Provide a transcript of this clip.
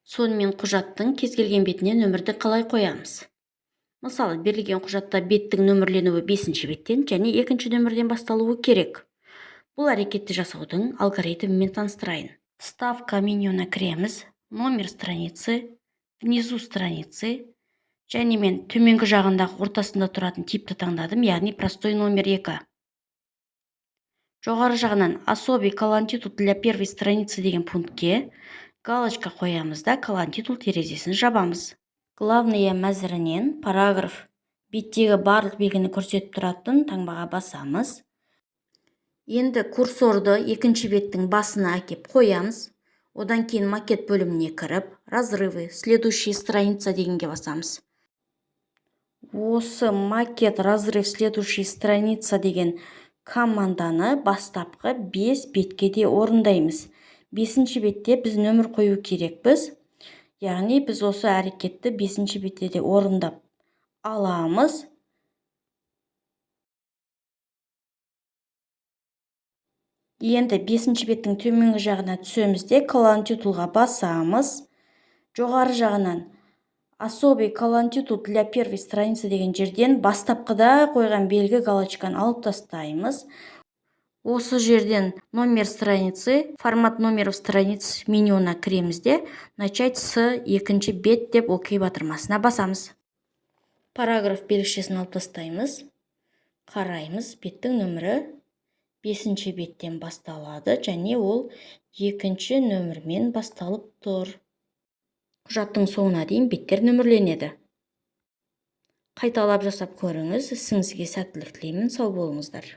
Сонымен, құжаттың кез келген бетіне нөмірді қалай қоямыз? Мысалы, берілген құжатта беттің нөмірленуі бесінші беттен және екінші нөмірден басталуы керек. Бұл әрекетті жасаудың алгоритмімен таныстырайын. Вставка менюіне кіреміз, номер страницы, внизу страницы, және мен төменгі жағындағы ортасында тұратын типті таңдадым, яғни простой номер 2. Жоғары жағынан «Особый колонтитул для первой страницы» деген пунктке галочка қоямыз да, колонтитул терезесін жабамыз. Главные мәзірінен параграф, беттегі барлық белгіні көрсетіп тұратын таңбаға басамыз. Енді курсорды екінші беттің басына әкеп қоямыз. Одан кейін макет бөліміне кіріп, разрывы, следующая страница дегенге басамыз. Осы макет, разрыв, следующая страница деген команданы бастапқы бес бетке де орындаймыз. Бесінші бетте біз нөмір қою керекпіз, яғни біз осы әрекетті бесінші бетте де орындап аламыз. Енді бесінші беттің төменгі жағына түсеміз де, колонтитулға басамыз. Жоғары жағынан «Особый колонтитул для первой страницы» деген жерден бастапқыда қойған белгі, галочканы алып тастаймыз. Осы жерден номер страницы, формат номеров страниц менюына кіреміз де, начать с екінші бет деп ОК батырмасына басамыз. Параграф белгішесін алып тастаймыз. Қараймыз, беттің нөмірі бесінші беттен басталады және ол екінші нөмірмен басталып тұр. Құжаттың соңына дейін беттер нөмірленеді. Қайталап жасап көріңіз. Ісіңізге сәттілік тілеймін. Сау болыңыздар.